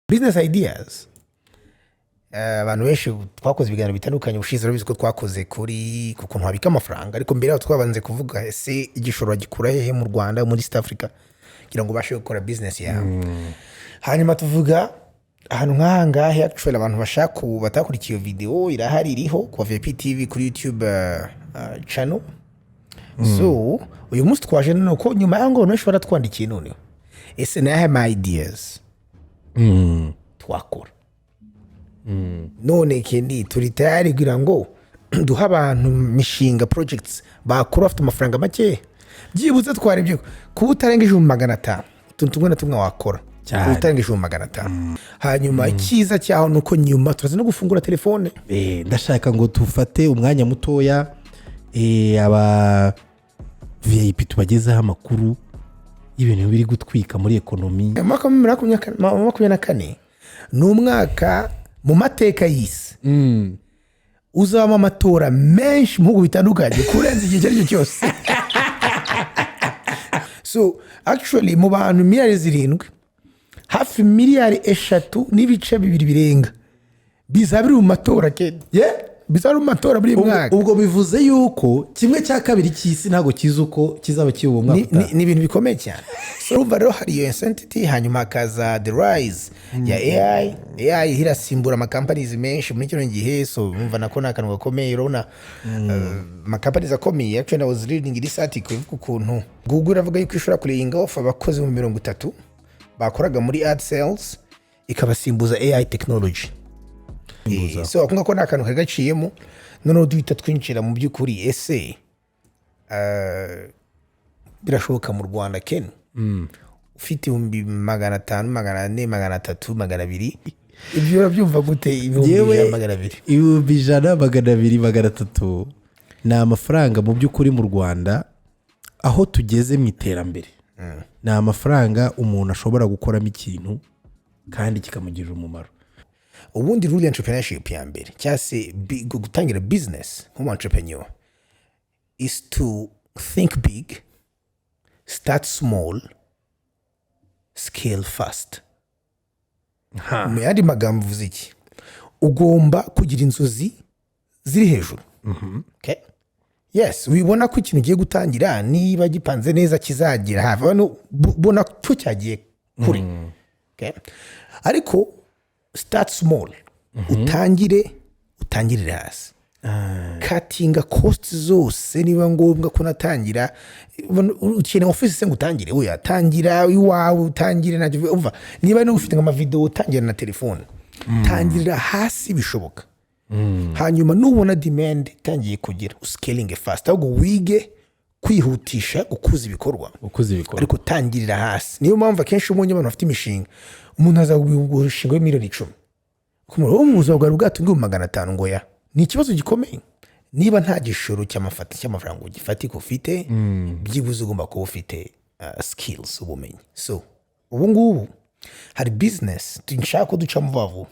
Business ideas. Abantu benshi twakoze ibiganiro bitandukanye ubushize, urabizi ko twakoze kuri ku kuntu wabika amafaranga, ariko mbere yaho twabanze kuvuga: ese igishoro bagikura hehe mu Rwanda, muri East Africa, kugira ngo ubashe gukora business yawe? Hanyuma tuvuga ahantu nk'aha ngaha. Actually, abantu bashaka ubu batakurikiye iyo video, irahari, iriho ku VIP TV kuri YouTube channel. So uyu munsi twaje none ko nyuma y'aho ngo benshi baratwandikiye, noneho ese ni ayahe ma ideas twakora? None kendi turi tayari kugira ngo duhe abantu imishinga, projects bakora bafite amafaranga make. Byibuze twarebye kuba utarenga 500,000, utuntu tumwe na tumwe wakora kuba utarenga 500,000. Hanyuma icyiza cyaho ni uko nyuma turaza no gufungura telefone. Ndashaka ngo dufate umwanya mutoya, aba VIP tubagezeho amakuru y'ibintu biri gutwika muri economy. Umwaka wa 2024 ni umwaka mu mateka y'isi uzabamo amatora menshi mu bihugu bitandukanye kurenza igihe icyo ari cyo cyose. So actually, mu bantu miliyari 7, hafi miliyari 3.2 birenga bizaba biri mu matora. Kedi, yeah, bizaba biri mu matora muri uyu mwaka. Ubwo bivuze yuko kimwe cya kabiri cy'isi ntabwo kizi uko kizaba kiri uwo mwaka utaha. Ni ibintu bikomeye cyane. So urumva rero hari iyo uncertainty, hanyuma hakaza the rise ya AI. AI irasimbura amakampanizi menshi muri kino gihe, so urumva nako ni akantu gakomeye. Urabona amakampanizi akomeye. Actually, I was reading this article ivuga ukuntu Google iravuga yuko ishobora kulayinga off abakozi mu 30 bakoraga muri ad sales, ikabasimbuza AI technology. So ako ngako ni akantu kari gaciyemo. Noneho duhita twinjira mu by'ukuri: ese birashoboka mu Rwanda, Ken, ufite 500,000, 400, 300, 200? Ibyo urabyumva gute, ibihumbi Yewe, ijana, 200? 100,000, 200, 300 ni amafaranga mu by'ukuri mu Rwanda aho tugeze mu iterambere, ni amafaranga umuntu ashobora gukoramo ikintu kandi kikamugirira umumaro. Ubundi rule entrepreneurship ya mbere, cyangwa se gutangira business nk'umu entrepreneur, is to think big, start small, scale fast. Mu yandi magambo uvuze iki? Ugomba kugira inzozi ziri hejuru. Okay? Yes, wibona ko ikintu ugiye gutangira, niba gipanze neza, kizagera hafi. Abantu bona ko cyagiye kure. Okay? Ariko start small, utangire, utangirire hasi, cuttinga cost zose. Niba ngombwa ko unatangira, ukeneye office se ngo utangire? Oya, tangira iwawe, utangire ntacyo. Umva, niba no ufite amavideo, utangira na telefone, tangirira hasi bishoboka. Hanyuma nubona demand itangiye kugira, uscaling fast. Ahubwo wige kwihutisha gukuza ibikorwa. Gukuza ibikorwa. Ariko tangirira hasi. Niyo mpamvu akenshi ubonye abantu bafite imishinga, umuntu aza umushinga w'imiliyoni 10, wowe mu buzima bwawe bwatunga 500,000, ngo ya ni ikibazo gikomeye. Niba nta gishoro cy'amafaranga gifatika ufite, byibuze ugomba kuba ufite skills, ubumenyi. So ubu ngubu hari business nshaka ko ducamo vuba vuba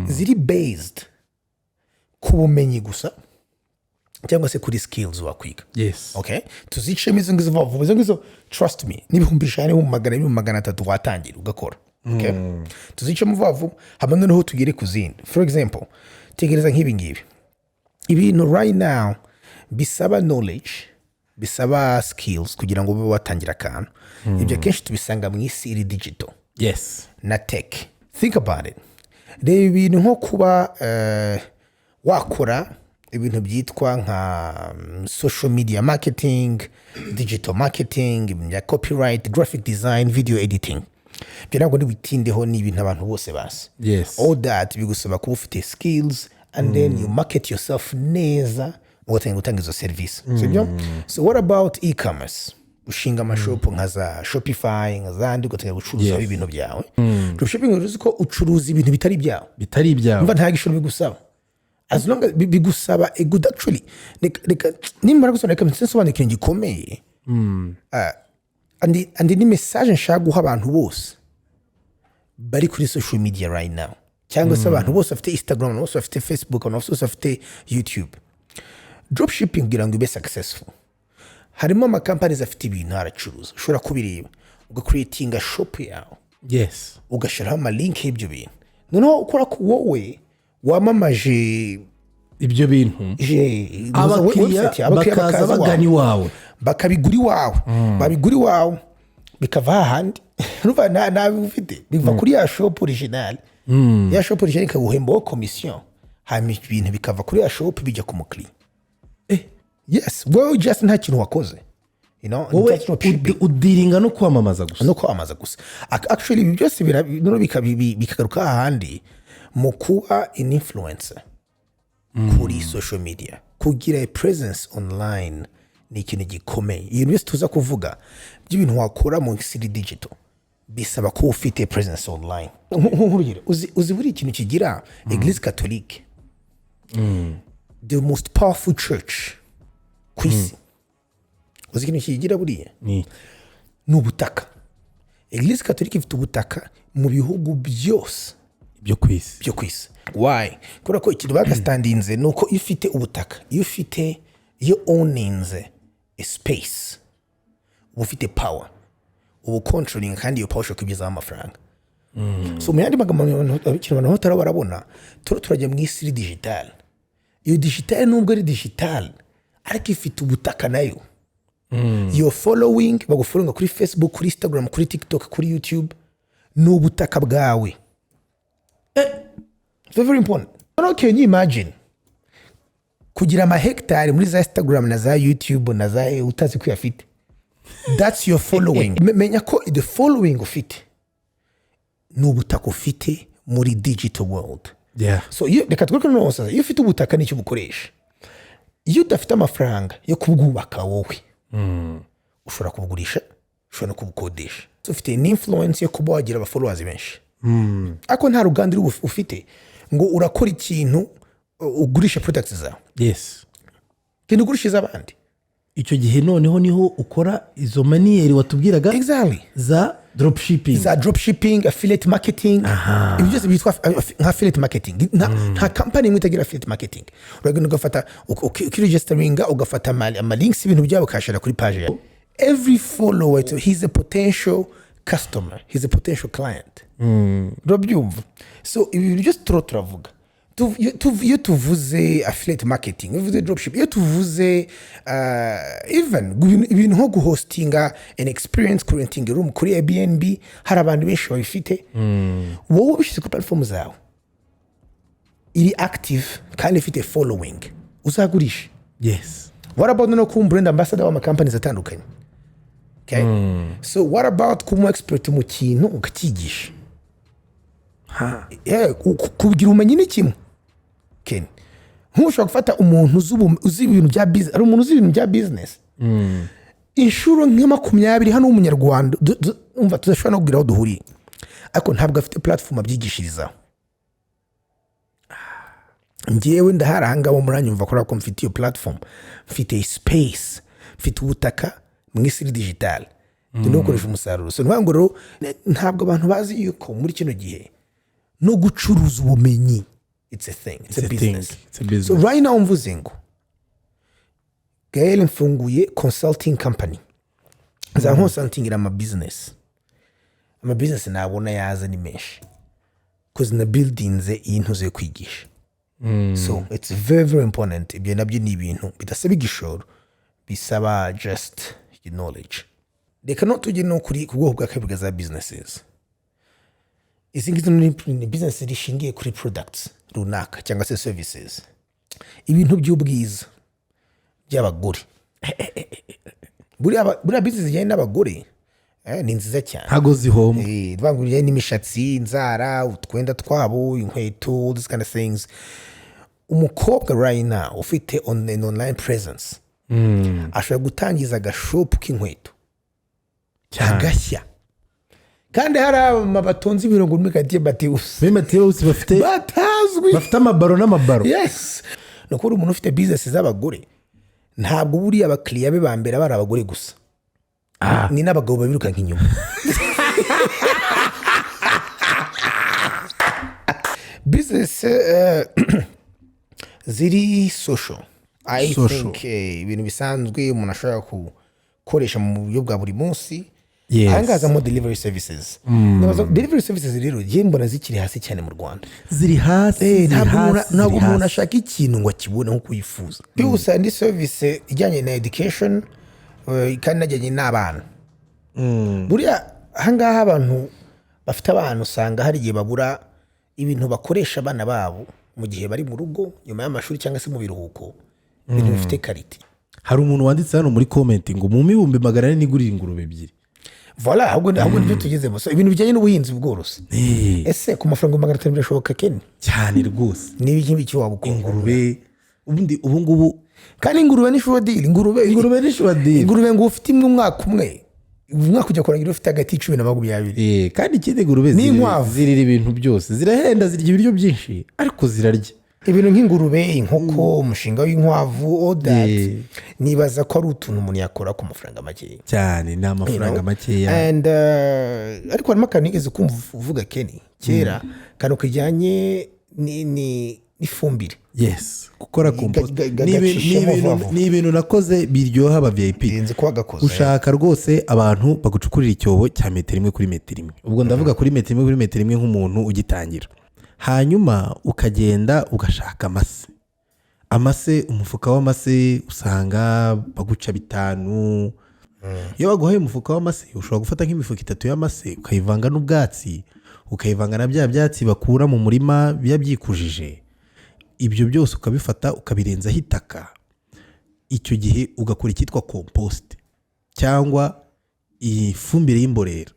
ziri based ku bumenyi gusa cyangwa se kuri skills wakwiga. Okay, tuzicemo izo ngizo vuba vuba. Izo ngizo, trust me, n'100,000, 200,000, 300,000 watangira ugakora. Okay? Tuzicemo vuba vuba, hama noneho tugere ku zindi. For example, tekereza nk'ibi ngibi, ibintu right now bisaba knowledge, bisaba skills kugira ngo ube watangira akantu. Ibyo akenshi tubisanga mu isi iri digital na tech. Think about it. Reba ibintu nko kuba wakora ibintu byitwa nka social media marketing, digital marketing, ibintu bya copyright, graphic design, video editing. Ibyo ntabwo ntibitindeho, ni ibintu abantu bose bazi. All that bigusaba kuba ufite skills, and then you market yourself neza, ugatangira gutanga izo serivisi, sibyo? So what about e-commerce? Ushinga amashopu nka za Shopify, nka zandi, ugatangira gucuruzaho ibintu byawe. Dropshipping, uzi ko ucuruza ibintu bitari ibyawe. Bitari ibyawe. Umva, nta gishoro bigusaba, as long as bigusaba a good, actually, reka nimara gusobanura, reka nsobanure ikintu gikomeye. Ah, andi ni message nshaka guha abantu bose bari kuri social media right now, cyangwa se abantu bose bafite Instagram, abantu bose bafite Facebook, abantu bose bafite YouTube. Dropshipping, kugira ngo ibe successful, harimo amakampani afite ibintu aracuruza, ushobora kubireba ugacreatinga shop yawe. Ugashyiraho amalinki y'ibyo bintu. Noneho ukora ko wowe wamamaje ibyo bintu, abakiriya website, abakiriya bakaza bakaza bagana iwawe. Iwawe. Bakabigura iwawe, babigura iwawe bikava hahandi. Urumva nta ufite, biva kuri ya shop original. Ya shop original ikaguhembaho komisiyo, hanyuma ibintu bikava kuri ya shop bijya ku mukiriya. Yes, wowe just nta kintu wakoze, wowe nta kintu shipping. Udealinga no kwamamaza gusa. No kwamamaza gusa. Actually ibi byose noneho bikagaruka hahandi mu kuba an influencer kuri social media. Kugira a presence online ni ikintu gikomeye. Ibintu byose tuza kuvuga by'ibintu wakora mu isi digital bisaba kuba ufite presence online. Nk'urugero, uzi buri ikintu kigira Église catholique, the most powerful church ku isi, uzi ikintu kigira buriya? Ni Ni ubutaka. Église catholique ifite ubutaka mu bihugu byose byo ku isi. Byo ku isi. Why? Kubera ko ikintu bagastandinze ni uko iyo ufite ubutaka, iyo ufite, iyo owninze a space, uba ufite power, uba controlling, kandi iyo power ushobora kuyigezaho amafaranga. So mu yandi magambo, ikintu abantu batara barabona, turajya mu isi iri digital. Iyo digital, nubwo ari digital, ariko ifite ubutaka nayo. Iyo following bagufollowinga kuri Facebook, kuri Instagram, kuri TikTok, kuri YouTube, ni ubutaka bwawe. It's very important. Noneho can you imagine kugira amahegitari muri za Instagram na za YouTube na za utazi ko uyafite? That's your following. Menya ko the following ufite ni ubutaka ufite muri digital world. So iyo, reka twereke noneho sasa, iyo ufite ubutaka nicyo bukoresha. Iyo udafite amafaranga yo kubwubaka wowe, ushobora kubugurisha, ushobora no kubukodesha. So ufite n'influence yo kuba wagira abafollowers benshi, ariko nta ruganda uri ufite ngo urakora ikintu, ugurisha products zawe. Genda ugurisha iz'abandi. Icyo gihe noneho niho ukora izo maniyeri watubwiraga za dropshipping. Za dropshipping, affiliate marketing, ibyo byose byitwa nka affiliate marketing. Nta company imwe itagira affiliate marketing. Uragenda ugafata ukiregisteringa, ugafata amalinks y'ibintu byabo, ukayashyira kuri page yawe. Every follower, so he's a potential customer, he's a potential client. Urabyumva? So ibi bintu byose turavuga, iyo tuvuze affiliate marketing, iyo tuvuze dropship, iyo tuvuze even ibintu nko guhostinga an experience, kurentinga room kuri Airbnb, hari abantu benshi babifite. Wowe ubishyize kuri platform zawe iri active kandi ifite following, uzagurisha. What about no kuba brand ambassador w'amakampanies atandukanye? Okay? So what about kuba umu expert mu kintu ukacyigisha? Yeah, kugira ubumenyi ni kimwe. Ken, nk'ushobora gufata umuntu uzi ibintu bya business, hari umuntu uzi ibintu bya business inshuro nka 20 hano w'umunyarwanda, umva, tudashobora no kugira aho duhuriye, ariko ntabwo afite platform abyigishirizaho. Njyewe ndahari ahangaha muranyumva kubera ko mfite iyo platform, mfite space, mfite ubutaka mu isi iri digital, ndi no gukoresha umusaruro. So ni ukuvuga ngo rero ntabwo abantu bazi yuko muri kino gihe no gucuruza ubumenyi, it's a thing, it's a It's a thing. business. It's a business. So right now mvuze ngo Gael, mfunguye consulting company, nza nconsultingira ama business. Ama business nabona yaza ni menshi because na buildinze iyi ntuzo yo kwigisha. So it's very very important. Ibyo nabyo ni ibintu bidasaba igishoro, bisaba just knowledge. Reka no tujye no kuri ku bwoko bwa kabiri bwa za businesses. Izi ngizi ni business rishingiye kuri products runaka cyangwa se services, ibintu by'ubwiza by'abagore. Buriya business zijyanye n'abagore ni nziza cyane. Ntago zihomba. Bivuga ngo bijyanye n'imishatsi, inzara, utwenda twabo, inkweto, this kind of things. Umukobwa right now ufite an online presence ashobora gutangiza agashopu k'inkweto agashya, kandi hari abamama batonze imirongo muri karitsiye Mateus. Muri Mateus bafite batazwi. Bafite amabaro n'amabaro. Yes, ni ukuri, umuntu ufite business z'abagore, ntabwo buriya abakiriya be ba mbere aba ari abagore gusa, ni n'abagabo babirukanka inyuma. Business ziri social, I Social. think ibintu bisanzwe umuntu ashobora gukoresha mu buryo bwa buri munsi. Aha ngaha hazamo delivery services. Delivery services rero njye mbona zikiri hasi cyane mu Rwanda. Ziri hasi, ziri Ntabwo umuntu hasi, ntabwo ziri umuntu hasi. ashaka ikintu ngo akibone nk'uko yifuza. Byose indi service ijyanye na education, kandi inajyanye n'abana. Buriya ahangaha abantu bafite abana usanga hari igihe babura ibintu bakoresha abana babo mu gihe bari mu rugo nyuma y'amashuri cyangwa se mu biruhuko, ibintu bifite qualité. Hari umuntu wanditse hano muri comment ngo mu 400,000 nigurire ingurube ebyiri. Voilà, ahubwo nibyo tugezemo. So, ibintu bijyanye n'ubuhinzi bworozi, ese ku mafaranga 500 birashoboka, Ken? Cyane rwose. Niba iki ngiki waba ukora? Ingurube ubundi ubu ngubu. Kandi ingurube ni sure deal, ingurube. Ingurube ni sure deal. Ingurube ngo ufite imwe umwaka umwe, umwaka ujya kurangira ufite hagati y'icumi na makumyabiri. Kandi ikindi, ingurube N'inkwavu. zirira ibintu byose, zirahenda, zirya ibiryo byinshi ariko zirarya. Ibintu nk'ingurube, inkoko, umushinga w'inkwavu, all that, nibaza ko ari utuntu umuntu yakora ku mafaranga makeya. Cyane, ni amafaranga makeya. And ariko harimo akantu nigeze kumva uvuga, Kenny, kera, akantu kajyanye n'ifumbire. Yes, gukora compost. Gacishamo vuba vuba. Ni ibintu nakoze biryoha aba VIP. Nzi ko wagakoze. Ushaka rwose abantu bagucukurira icyobo cya metero imwe kuri metero imwe. Ubwo ndavuga kuri metero imwe kuri metero imwe nk'umuntu ugitangira. Hanyuma ukagenda ugashaka amase. Amase, umufuka w'amase usanga baguca 5. Iyo baguhaye umufuka w'amase, ushobora gufata nk'imifuka itatu y'amase, ukayivanga n'ubwatsi, ukayivanga na bya byatsi bakura mu murima biba byikujije. Ibyo byose ukabifata ukabirenzaho itaka. Icyo gihe ugakora icyitwa compost cyangwa ifumbire y'imborera.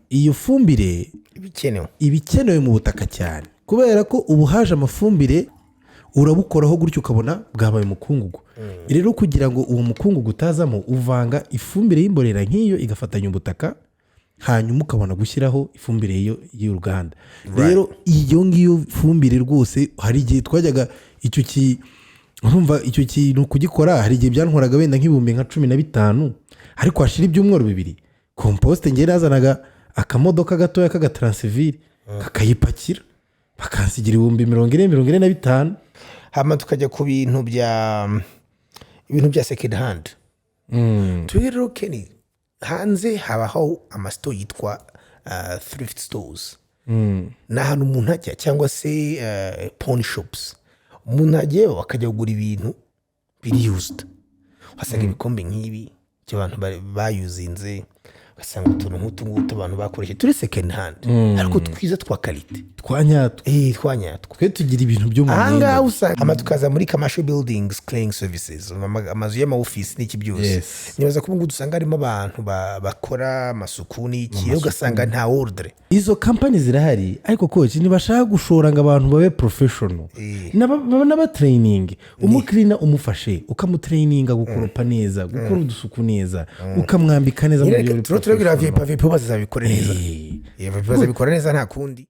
Iyo fumbire ibikenewe iba ikenewe mu butaka cyane, kubera ko ubu haje amafumbire urabukoraho gutyo ukabona bwabaye umukungugu. Rero kugira ngo uwo mukungugu utazamo, uvanga ifumbire y'imborera nk'iyo igafatanya ubutaka, hanyuma ukabona gushyiraho ifumbire y'uruganda. Rero iyo ngiyo fumbire rwose, hari igihe twajyaga icyo ki urumva icyo kintu kugikora, hari igihe byantwaraga wenda nk'ibihumbi nka 15, ariko hashira ibyumweru 2 compost ngewe nazanaga akamodoka gatoya k'agataransivire kakayipakira, bakansigira 40,000, 45. Hama tukajya ku bintu bya second hand. Turi rero, Kenny, hanze habaho ama store yitwa thrift stores. Ni ahantu umuntu ajya, cyangwa se pawn shops. Umuntu ajyayo akajya kugura ibintu biri used. Uhasanga ibikombe nk'ibi by'abantu bayuzinze, ugasanga utuntu nk'utu ngutu abantu bakoresheje turi second hand ariko twiza twa qualité. Twa nyatwo. Twa nyatwo. Twe tugira ibintu byo mu Ahangaha myenda. usanga, hama tukaza muri commercial buildings cleaning services, amazu y'ama office n'iki byose. Nibaza ko ubu ngubu dusanga harimo abantu bakora amasuku n'iki, ugasanga nta ordre. Izo kampani zirahari, ariko coach, ntibashaka gushora ngo abantu babe professional n'abatraining. Umucleaner umufashe ukamutraininga gukoropa neza, gukora udusuku neza, ukamwambika neza mu buryo buri Turabwira professional. VIP bazabikora neza. VIP bazabikora neza, nta kundi.